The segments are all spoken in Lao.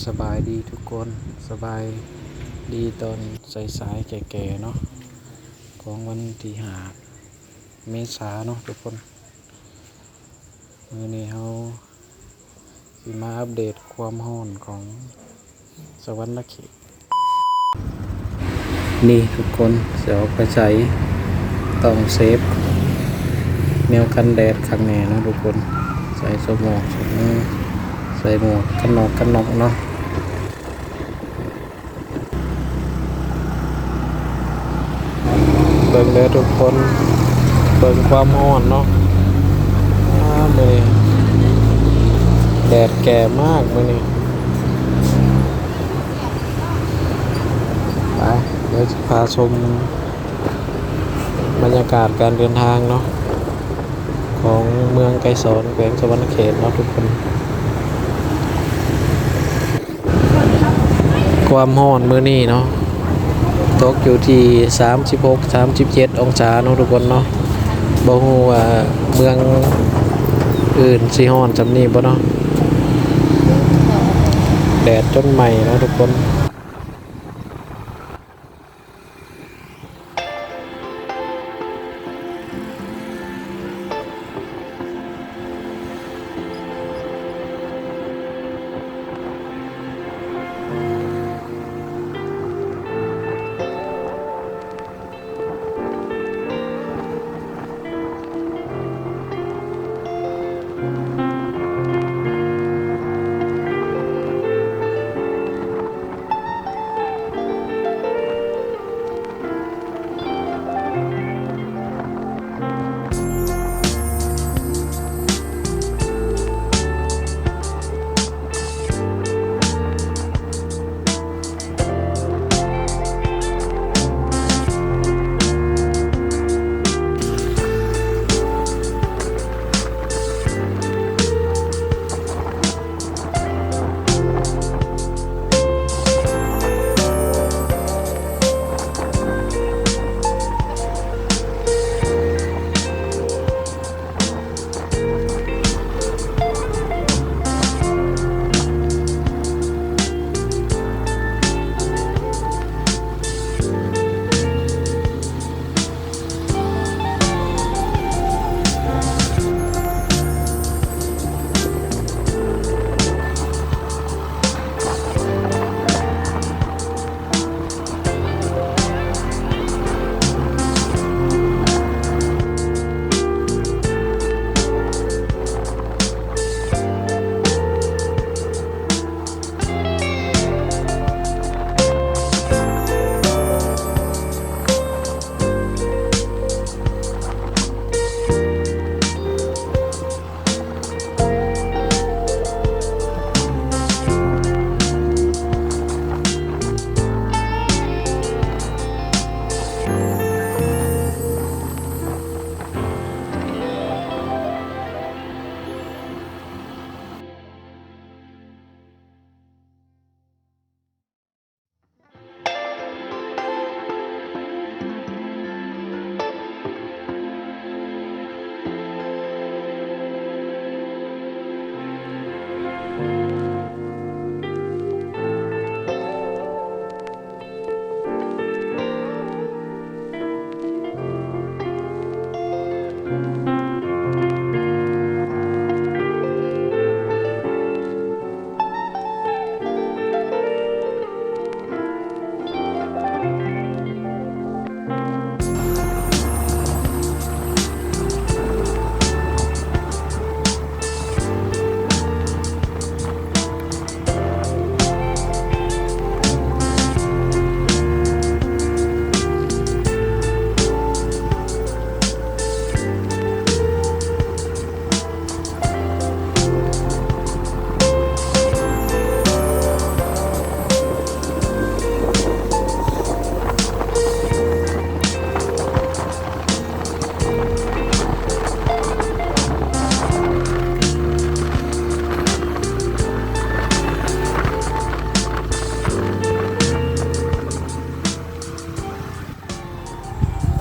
ສະບາຍດີທຸກຄົນ, ສະບາຍດີຕອນສາຍໆແກ່ໆເນາະ ຂອງວັນທີຫ້າເມສາເນາະທຸກຄົນ. ມື້ນີ້ເຮົາຊິມາອັບເດດຄວາມຮ້ອນຂອງສະຫວັນນະເຂດ. ນີ້ທຸກຄົນ ຊິອອກໄປໃສ ຕ້ອງເຊຟແນວກັນແດດຄັກແນ່ເນາະທຸກຄົນ. ໃສ່ສະໝວກ ໃສ່ໝວກກັນນອກ ກັນນອກເນາະ. ເບິ່ງເດີທຸກຄົນ ເບິ່ງຄວາມຮ້ອນເນາະ. ອ້າ ມື້ນີ້ແດດແກ່ມາກມື້ນີ້. ໄປ ດຽວຊິພາຊົມບັນຍາກາດການເດີນທາງເນາະ ຂອງເມືອງໄກສອນ ແຂວງສະຫວັນນະເຂດເນາະທຸກຄົນ. ຄວາມຮ້ອນມື້ນີ້ເນາະ ຕົກຢູ່ທີ່ສາມສິບຫົກ ສາມສິບເຈັດອົງສາເນາະທຸກຄົນເນາະ. ບໍ່ຮູ້ວ່າເມືອງອື່ນຊິຮ້ອນສ່ຳນີ້ບໍ່ເນາະ. ແດດຈົນໄໝ້ເນາະທຸກຄົນ.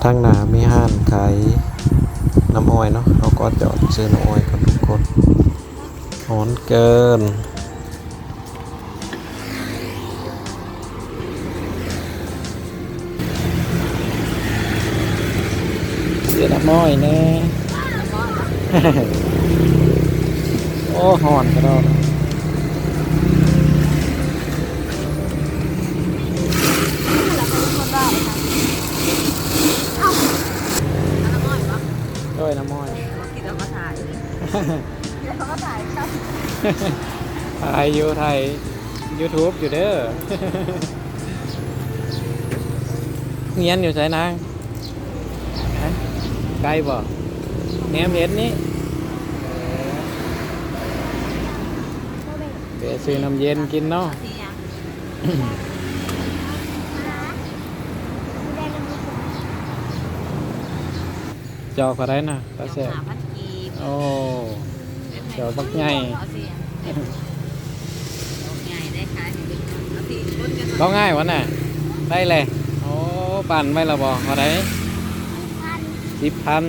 ທາງໜ້າມີຮ້ານຂາຍນ້ຳອ້ອຍເນາະ, ເຮົາກໍຈອດຊື້ນ້ຳອ້ອຍກ່ອນທຸກຄົນ. ຮ້ອນເກີນ. ນ້ອຍແດ່. ໂອ້ ຮ້ອນກະດອກ. ໂອ້ຍ ນ້ຳອ້ອຍ ຖ່າຍຢູ່ ຖ່າຍຢູທູບຢູ່ເດີ. ຮຽນຢູ່ໃສນາງ? ໄກບໍ່? ແນມເຫັນນີ້ ແວະຊື້ນ້ຳເຢັນກິນເນາະ. ຈອກເທົ່າໃດນະ? ປາແຊບ. ໂອ້ ຈອກບັກໃຫຍ່. ເວົ້າງ່າຍຫວານະ? ໄດ້ແຫຼະ. ໂອ້ ປັ່ນໄວ້ລະບໍ່? ເທົ່າໃດ? ສິບພັນ.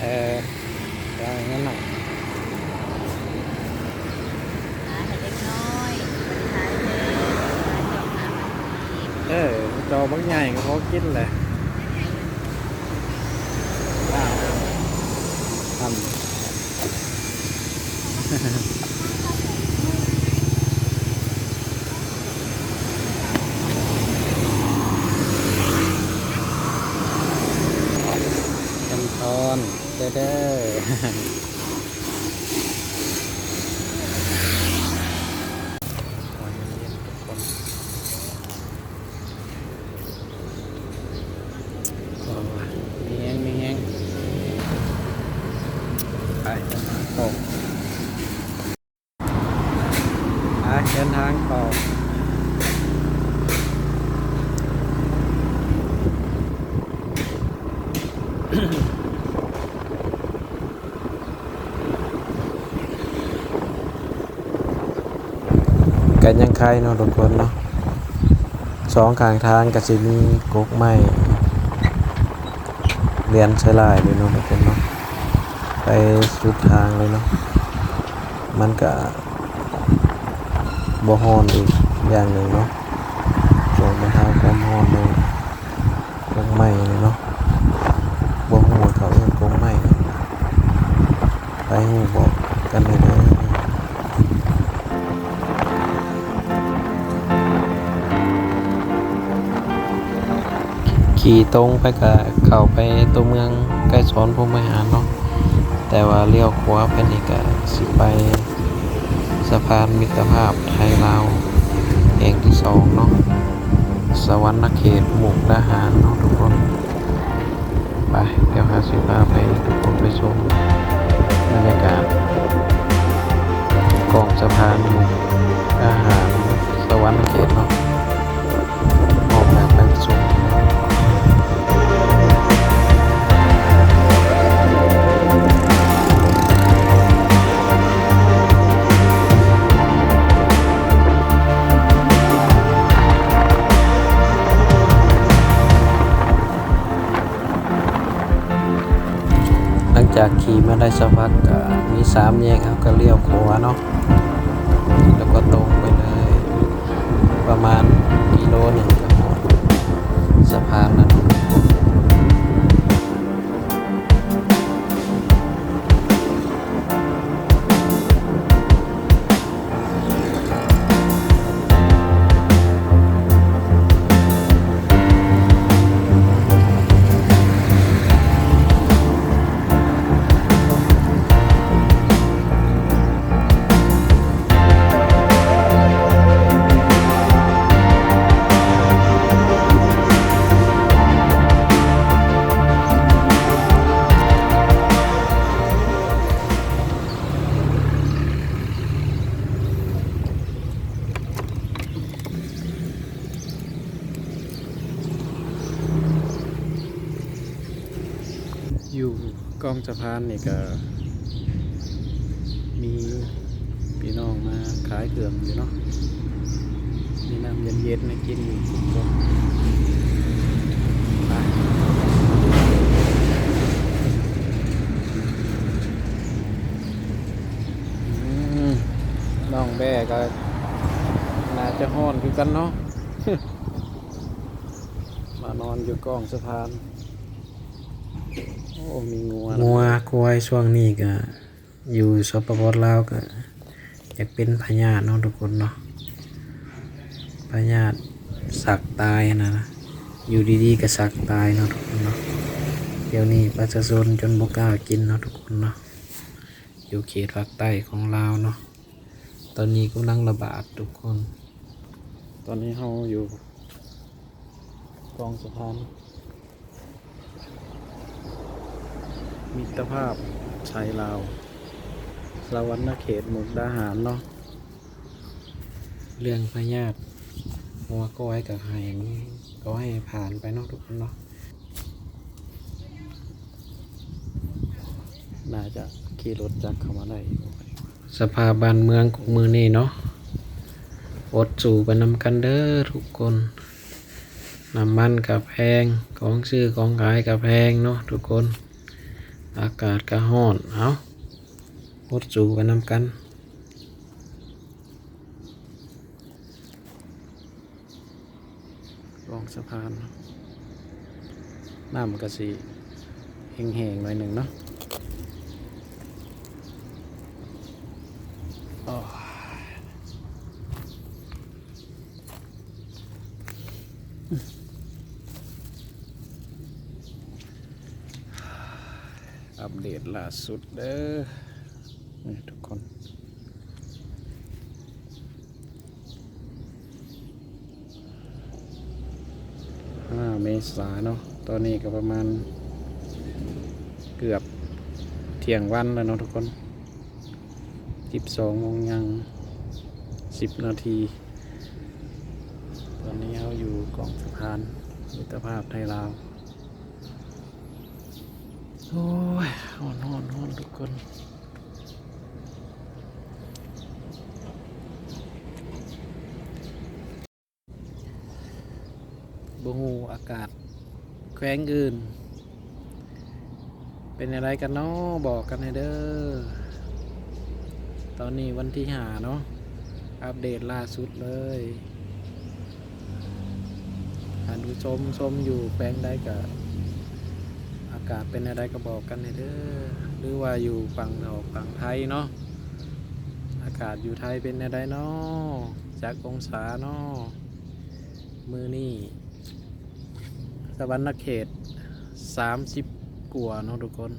ເອີ ເອົາເງິນໃຫ້. ເອີ ຈອກບັກໃຫຍ່ກະພໍກິນແຫຼະ. ເງິນທອນເດີ. ໂອ້ຍ ມີແຮງ ມີແຮງ. ໄປ ເດີນທາງຕໍ່ ໄປ ເດີນທາງຕໍ່. ກະຍັງໄຄເນາະທຸກຄົນເນາະ, ສອງຂ້າງທາງກະຊິມີກົກໄມ້ເລື່ອນໃສ່ຫຼາຍເລີຍເນາະທຸກຄົນເນາະ, ໄປສຸດທາງເລີຍເນາະ. ມັນກະບໍ່ຮ້ອນອີກຢ່າງໜຶ່ງເນາະ, ຊ່ວຍບັນເທົາຄວາມຮ້ອນເນາະ. ກົກໄມ້ນີ້ເນາະ, ບໍ່ຮູ້ວ່າເຂົາເອີ້ນກົກໄມ້ຫຍັງ, ໃຜຮູ້ບອກກັນແດ່ເດີ. ຂີ່ຕົງໄປກະເຂົ້າໄປຕົວເມືອງໄກສອນພົມວິຫານເນາະ, ແຕ່ວ່າລ້ຽວຂວາໄປນີ້ກະຊິໄປ ສະພານມິດຕະພາບໄທລາວແຫ່ງທີສອງເນາະ, ສະຫວັນນະເຂດ ມຸກດາຫານເນາະທຸກຄົນ. ໄປ ດຽວເຮົາຊິພາໄປ ທຸກຄົນໄປຊົມບັນຍາກາດກ້ອງສະພານມຸກດາຫານ ສະຫວັນນະເຂດເນາະ. ອອກແບບໄປຊົມ. ຫຼັງຈາກຂີ່ມາໄດ້ສັກພັກ ກະມີສາມແຍກ, ເຮົາກະລ້ຽວຂວາເນາະ ແລ້ວກໍຕົງໄປເລີຍ ປະມານກິໂລໜຶ່ງກະຮອດສະພານລະເນາະ. ຢູ່ກ້ອງສະພານນີ້ກະມີພີ່ນ້ອງມາຂາຍເຄື່ອງຢູ່ເນາະ, ມີນ້ຳເຢັນໆໃຫ້ກິນຢູ່ທຸກຄົນ. ໄປ ອືມ ນ້ອງແບ້ກະໜ້າຈະຮ້ອນຄືກັນເນາະ ມານອນຢູ່ກ້ອງສະພານ. ໂອ້ ໂອ້ ມີງົວ ງົວ ຄວາຍຊ່ວງນີ້ກະ ຢູ່ ສປປ ລາວ ກະຢາກເປັນພະຍາດເນາະທຸກຄົນເນາະ, ພະຍາດສັກຕາຍຫັ້ນນະ, ຢູ່ດີໆກະສັກຕາຍເນາະທຸກຄົນເນາະ. ດຽວນີ້ປະຊາຊົນຈົນບໍ່ກ້າກິນເນາະທຸກຄົນເນາະ, ຢູ່ເຂດພາກໃຕ້ຂອງລາວເນາະ. ຕອນນີ້ກຳລັງລະບາດທຸກຄົນ. ຕອນນີ້ເຮົາຢູ່ກອງສະພານມິດຕະພາບໄທລາວ ສະຫວັນນະເຂດ ມຸກດາຫານເນາະ. ເລື່ອງພະຍາດງົວຄວາຍກະໃຫ້ມັນ ຂໍໃຫ້ຜ່ານໄປເນາະທຸກຄົນເນາະ. ໜ້າຈະຂີ່ລົດຈັກເຂົ້າມາໄດ້. ສະພາບບ້ານເມືອງຂອງມື້ນີ້ເນາະ, ອົດສູ້ໄປນຳກັນເດີທຸກຄົນ. ນ້ຳມັນກະແພງ, ຂອງຊື້ຂອງຂາຍກະແພງເນາະທຸກຄົນ, ອາກາດກະຮ້ອນ. ເອົາ, ອົດສູ້ໄປນຳກັນ. ກອງສະພານ ນ້ຳກະຊິແຫ້ງໆໜ້ອຍໜຶ່ງເນາະ. ໂອ້ຍ ອັບເດດລ່າສຸດເດີ ນີ້ທຸກຄົນ. ຫ້າເມສາເນາະ, ຕອນນີ້ກະປະມານເກືອບທ່ຽງວັນແລ້ວເນາະທຸກຄົນ, ສິບສອງໂມງຍັງສິບນາທີ. ຕອນນີ້ເຮົາຢູ່ກອງສະພານມິດຕະພາບໄທລາວ. ໂອ້ຍ ຮ້ອນໆໆ ທຸກຄົນ. ບໍ່ຮູ້ອາກາດແຂວງອື່ນເປັນແນວໃດກັນເນາະ ບອກກັນແດ່ເດີ. ຕອນນີ້ວັນທີຫ້າເນາະ, ອັບເດດລ່າສຸດເລີຍ. ທ່ານຜູ້ຊົມຊົມຢູ່ແຂວງໃດກະ ອາກາດເປັນແນວໃດກະບອກກັນແດ່ເດີ ຫຼືວ່າຢູ່ຝັ່ງນອກຝັ່ງໄທເນາະ, ອາກາດຢູ່ໄທເປັນແນວໃດເນາະ ຈັກອົງສາເນາະ. ມື້ນີ້ສະຫວັນນະເຂດສາມສິບກວ່າເນາະທຸກຄົນ,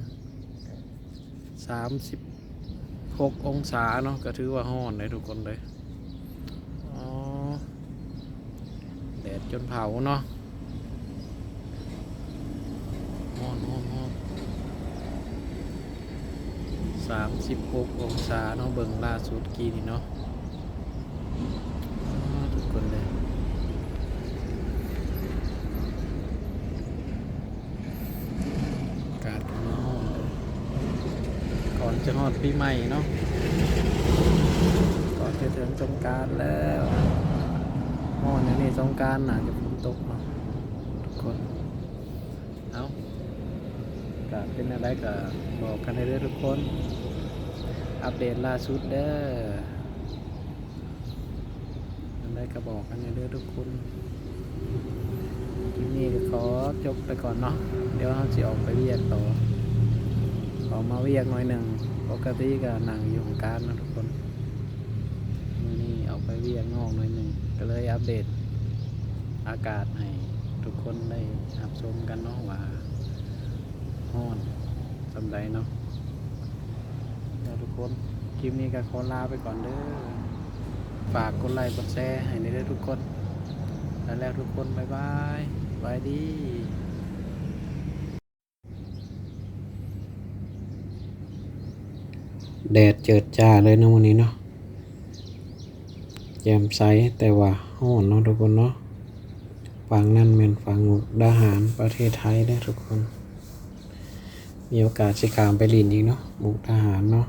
ສາມສິບຫົກອົງສາເນາະ, ກະຖືວ່າຮ້ອນເດ້ທຸກຄົນເດ້. ອໍ ແດດຈົນເຜົາເນາະ, ຮ້ອນໆໆ. ສາມສິບຫົກອົງສາເນາະ, ເບິ່ງລ່າສຸດກີ້ນີ້ເນາະ. ອໍ ທຸກຄົນເດີ ອາກາດກະມາຮ້ອນເດີ ກ່ອນຈະຮອດປີໃໝ່ເນາະ, ກ່ອນຈະເຖິງສົງການແລ້ວ. ຮ້ອນແນວນີ້ສົງການໜ້າຈະຝົນຕົກເນາະທຸກຄົນ. ເອົາ ກະເປັນແນວໃດກະບອກກັນແດ່ເດີທຸກຄົນ, ອັບເດດລ່າສຸດເດີ. ອັນໃດກະບອກກັນແດ່ເດີທຸກຄົນ. ຄລິບນີ້ກະຂໍຈົບໄປກ່ອນເນາະ, ດຽວເຮົາຊິອອກໄປວຽກຕໍ່, ອອກມາວຽກໜ້ອຍໜຶ່ງ. ປົກກະຕິກະນັ່ງຢູ່ຫ້ອງການເນາະທຸກຄົນ, ມື້ນີ້ອອກໄປວຽກນອກໜ້ອຍໜຶ່ງ ກະເລີຍອັບເດດອາກາດໃຫ້ທຸກຄົນໄດ້ຮັບຊົມກັນເນາະ ວ່າຮ້ອນສ່ຳໃດເນາະ. ແລ້ວທຸກຄົນ ຄລິບນີ້ກະຂໍລາໄປກ່ອນເດີ, ຝາກກົດໄລກົດແຊໃຫ້ແດ່ເດີທຸກຄົນ. ແລ້ວ ແລ້ວທຸກຄົນ ບາຍບາຍ ສະບາຍດີ. ແດດເຈີດຈ້າເລີຍເນາະມື້ນີ້ເນາະ, ແຈ່ມໃສແຕ່ວ່າຮ້ອນເນາະທຸກຄົນເນາະ. ຝັ່ງນັ້ນແມ່ນຝັ່ງມຸກດາຫານ ປະເທດໄທເດີທຸກຄົນ. ມີໂອກາດຊິຂ້າມໄປຫຼິ້ນອີກເນາະ ມຸກດາຫານເນາະ.